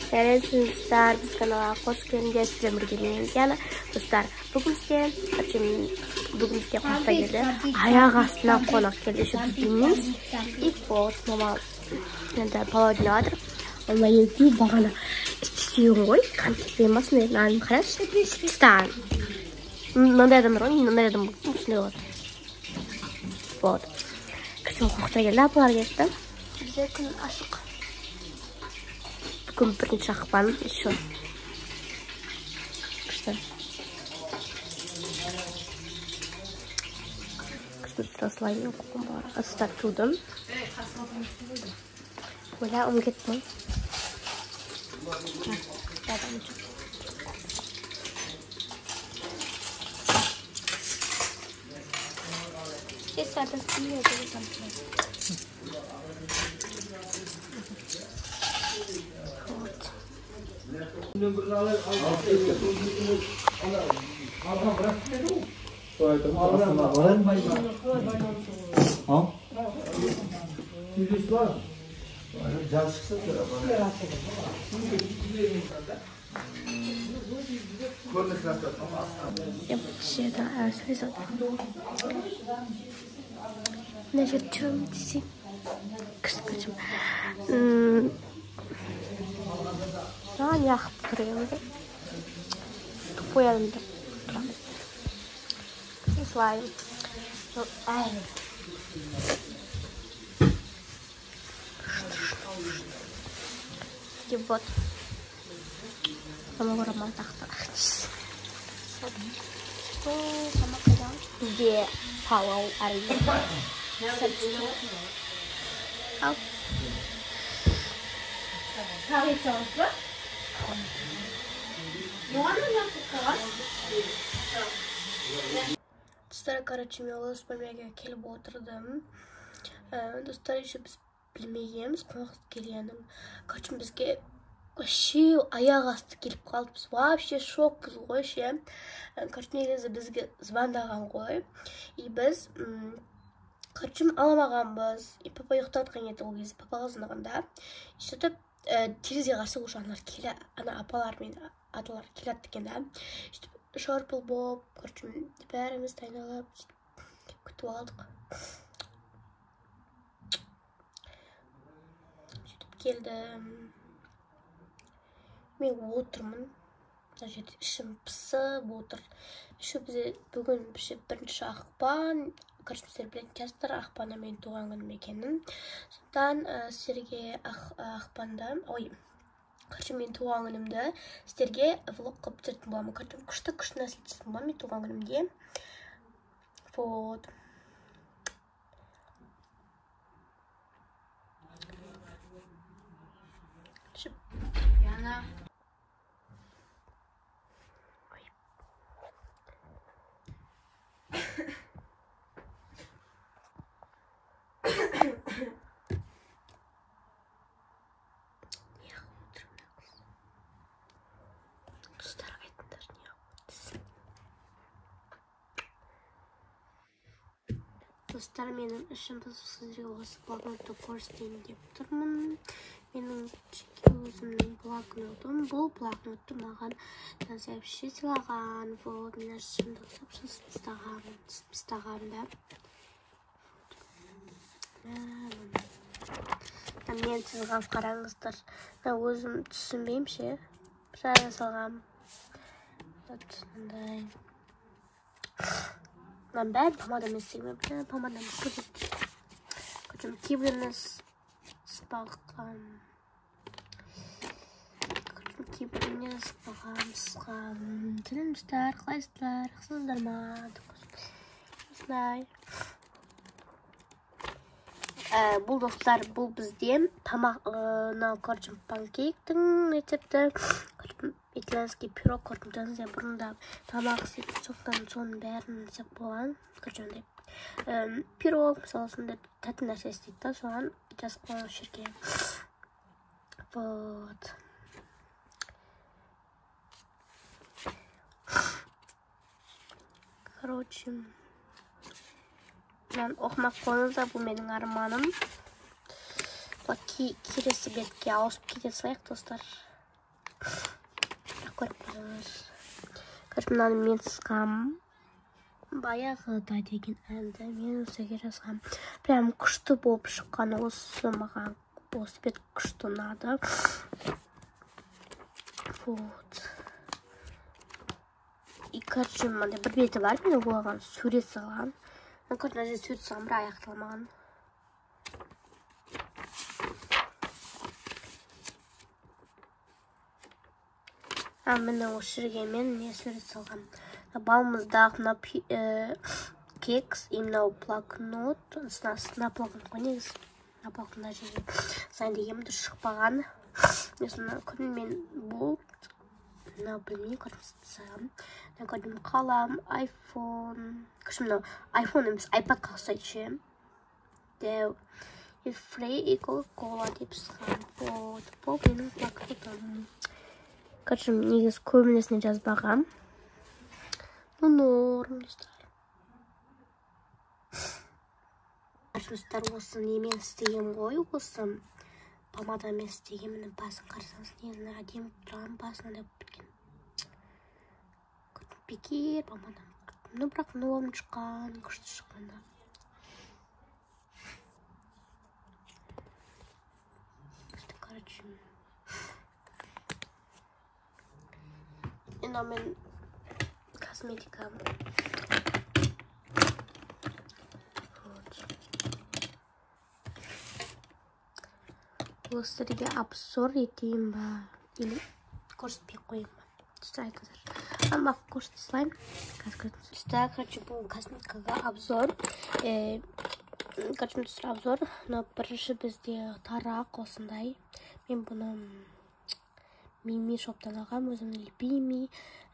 Сәлеметсіздер, біз каналға қош келдіңдер. Сіздермен бірге мен Диана. Достар, бүгін бізге қонақ келді. Аяқ астынан қонақ келді. Еще біз білмейміз. И вот, мама енді палау жинап жатыр. Мама екеуі бағана істеген ғой. Конфет ма сондай нан қарашы. Тастаған. Мынандай адамдар ғой, мынандай адам осындай болады. Вот. Короче, қонақтар келді, апалар келді. Бізде күн ашық. Бүгін 1 ақпан еще. Күшті. Күшті осылай мен қолым бар. Ыстап жудым. Ойла, ұмытып кеттім. Мына жерде жүремін десең, күшті. Маған неғып тұр енді. Тупой адамдар тұрамыз. Осылай. И вот. Мама орамал тақты. Бізде палау әрине. Ал. Достар, короче, мен осы бөлмеге келіп отырдым. Достар, еще біз білмегенбіз қонақ келгенін. Короче, бізге вообще аяқ асты келіп қалды. Біз вообще шокпыз ғой ше. Короче, негізі бізге звондаған ғой. И біз, короче, аламағанбыз. И папа ұйықтап жатқан еді ол кезде, папаға звондағанда. И сөйтіп терезе қарсы уже аналар келе, ана апалар мен аталар келеді екен да. Сөйтіп шорпыл болып, короче, бәріміз дайындалып, сөйтіп күтіп алдық. Сөйтіп келдім. Мен отырмын. Мына жерде ішім пысып отыр. Еще бізде бүгін 1 ақпан. Короче, сіздер білетін шығарсыздар, ақпанда менің туған күнім екенін. Сондықтан сіздерге ақпанда, ой, короче, менің туған күнімді сіздерге влог қылып түсіретін боламын. Короче, күшті-күшті нәрсе түсіретін боламын менің туған күнімде. Вот. Яна. Достар, менің ішім пысып, сіздерге осы блокнотты көрсетейін деп тұрмын. Менің жеке өзімнің блокнотым. Бұл блокнотты маған Назия әпше сыйлаған. Вот, мен ішімді қысып сызып тастағанмын да. Мен сызған қараңыздар. Мен өзім түсінбеймін ше. Жаза салғам. Вот, мындай. Мынаның бәрін помадамен істегенмін. Помадамен көрсетті. Короче, кейбіріне сызбаған. Короче, кейбіріне сызбаған, сызған. Сәлем, қалайсыздар? Жақсысыздар ма? Осылай. Бұл достар, бұл бізде тамақ, мынау, короче, панкейктің рецепті. Короче, итальянский пирог, короче, жаңа бұрында тамақ істейтін, сондықтан соның бәрін істеп қойған. Короче, андай пирог, мысалы, сондай тәтті нәрсе істейді да, соған жазып қойған осы жерге. Вот. Короче, мынаны оқымай қойыңыздар, бұл менің арманым. Келесі бетке ауысып кете салайық, достар. Бірақ көріп қойсаңыз. Короче, мынаны мен сызғам. Баяғыда деген әнді мен осы жерге жазғам. Прям күшті болып шыққан осы, маған осы бет күшті ұнады. Вот. И, короче, мынандай бір беті бар, мен оған сурет салғам. Короче, мына жерде сурет салғам, бірақ аяқталмаған. Міне осы жерге мен не сурет салғам. Балмұздақ, мына кекс и мынау блокнот. Мына блокнот қой негізі. Мына блокнот мына жерге салайын дегенмін, дұрыс шықпаған. Сосын күн мен бұл мынау білмеймін, короче, салғам. Мына көрдім қалам, айфон. Короче, мынау айфон емес, айпадқа ұқсайды ше. Дәу. И фрей и кока-кола деп сызғам. Вот, бұл менің блокнотым. Короче, негізі көбінесіне жазбағам. Ну, норм, достар. Достар, осы немен істеген ғой, осы помадамен істеген. Міне басын қарасаңыз, нені әдемі тұрған, басына да біткен. Бекер помада. Ну, бірақ норм шыққан, күшті шыққан да. Короче, енді мен косметика. Вот. Бұл сіздерге обзор етейін ба? Или көрсетпей қояйын ба? Достар, айтыңыздар. Ама көрсете салайын. Қазір көрсетемін. Достар, короче, бұл косметикаға обзор. Короче, достар, обзор. Но бірінші бізде тарақ осындай. Мен бұны Мими шоптан алғам, өзімнің любимый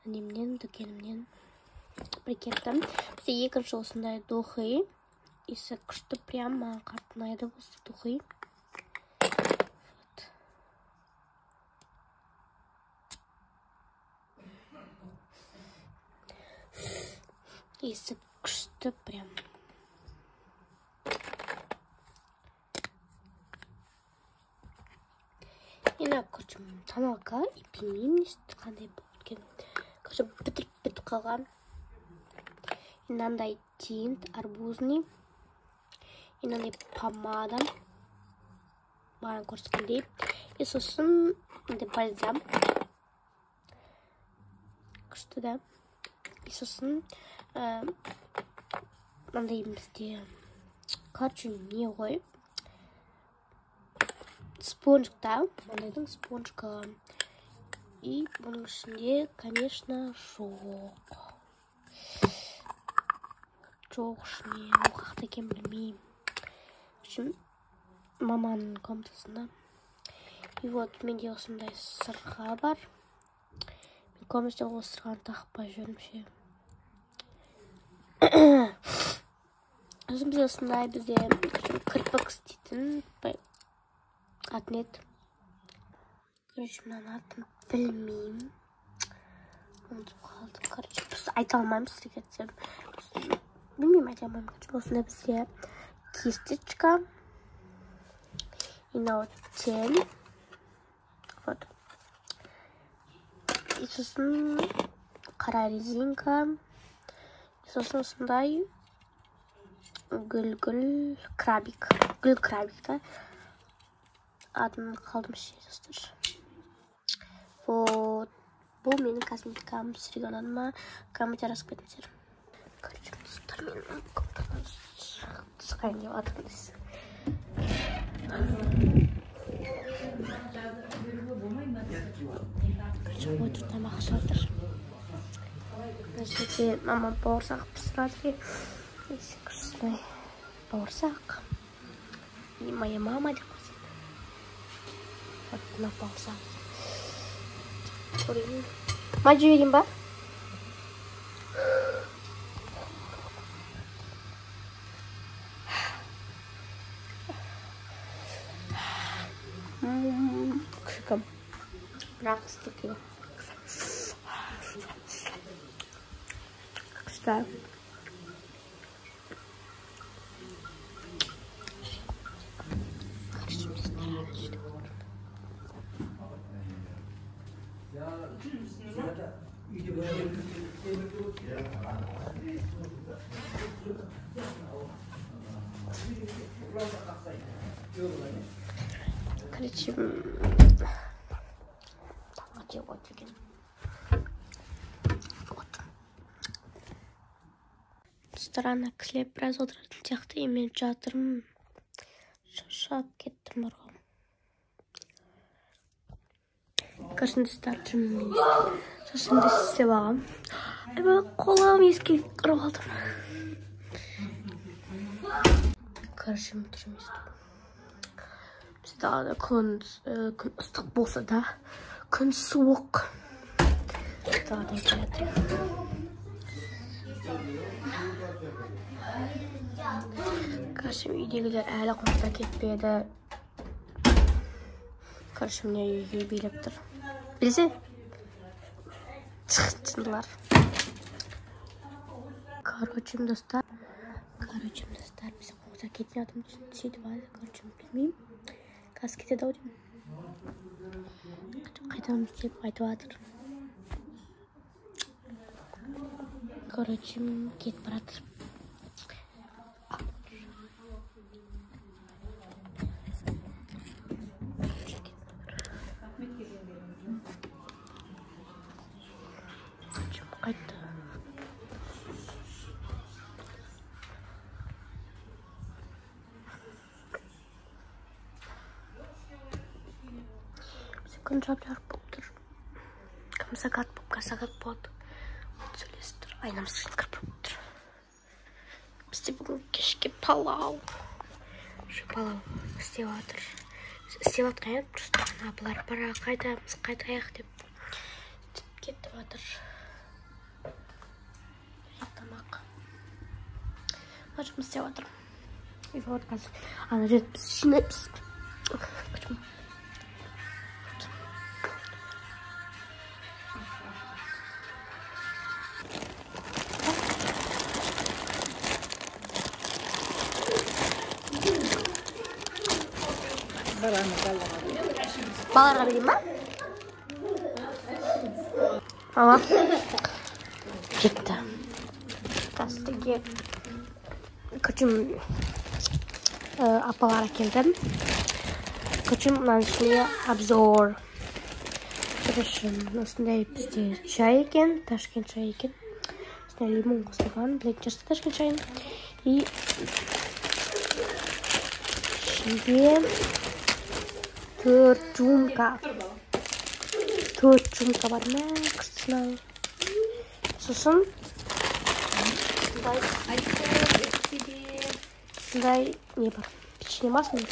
немнен, дүкенімнен бір кеттім. Бізде екінші осындай духи. Иісі күшті, прям маған қатты ұнайды осы духи. Вот. Иісі күшті прям. Енді, короче, тоналка и білмеймін қандай болып кеткен. Короче, бітіріп бітіп қалған. Мынандай тинт арбузный. Мынандай помада. Маған көрсеткендей. И сосын мынандай бальзам. Күшті да. И сосын мынандай бізде, короче, не ғой? Спонжик, да, мынайдың спонжигі. И бұның ішінде, конечно, жоқ. Жоқ ішінде, ол қақта екенін білмеймін. В общем, маманың комнатасында. И вот менде осындай сырға бар. Мен комнатада ол сырғаны тақпай жүрмін ше. Сосын бізде осындай бізде кірпік істейтін атын еді. Короче, мынаның атын білмеймін. Ұмытып қалдым. Короче, просто айта алмаймын сіздерге айтсам. Білмеймін, айта алмаймын. Короче, осындай бізде кисточка. И мынау тень. Вот. И сосын қара резинка. И сосын осындай гүл-гүл крабик. Гүл крабик, да? Атын қалдым ше, достар. Вот. Бұл менің косметикам. Сіздерге ұнады ма? Комментарий жазып кетіңіздер. Короче, достар, мен комнатадан шығайын деп жатырмын. Короче, отыр тамақ ішіп жатыр. Мына жерде мама бауырсақ пісіріп жатыр. Күшті бауырсақ. И моя мама деп қойсын. Вот мына бауырсақ. Көрейін. Ма жіберейін ба? Күшті. Бірақ ыстық екен. Күшті. Короче, таңғы жеп отыр екен. Вот. Достар, ана кісілер біраз отыратын сияқты, и мен жатырмын. Шаршап кеттім бар ғой. Короче, достар, шашымды істеп алғам. Айбай, қолым еске кіріп алдым. Короче, түрім өйстіп. Бізде далада күн ыстық болса да, күн суық. Даладан келе. Короче, үйдегілер әлі қонақта кетпеді. Короче, міне үйге билеп тұр. Білсе? Шынылар. Короче, достар. Короче, достар, біз қонақта кеткен адам сөйтіп алды. Короче, білмеймін. Қазір кетеді ау деймін. Қайтамыз деп айтып жатыр. Короче, кетіп бара жатыр. Қайтты. Бізде күн жап-жарық болып тұр. Кім сағат болып, сағат болады. Сөйлесіп тұр. Айнамыз кіріп тұр. Бізде бүгін кешке палау. Палау істеп жатыр. Істеп жатқан еді, просто ана бұлар бара қайтамыз, қайтайық деп кетіп жатыр. Тамақ. Жұмыс істеп жатыр. И вот қазір ана жерде біз жинаймыз. Балаларға берейін ба? Мама кетті. Қазірге короче, апалар әкелді. Короче, мынаның ішінде обзор. Короче, осындай бізде чай екен, Ташкент чай екен. Осындай лимон қосылған, білетін шығарсыздар Ташкент чайын. И ішінде 4 рюмка. 4 рюмка бар ма? Күштісін. Сосын осындай не бар? Печенье ма сондай?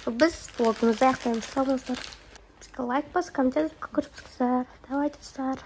Біз влогымызды аяқтаймыз. Сау болыңыздар. Бізге лайк басып, комментарий жазып, көріп тұрыңыздар. Давайте, достар.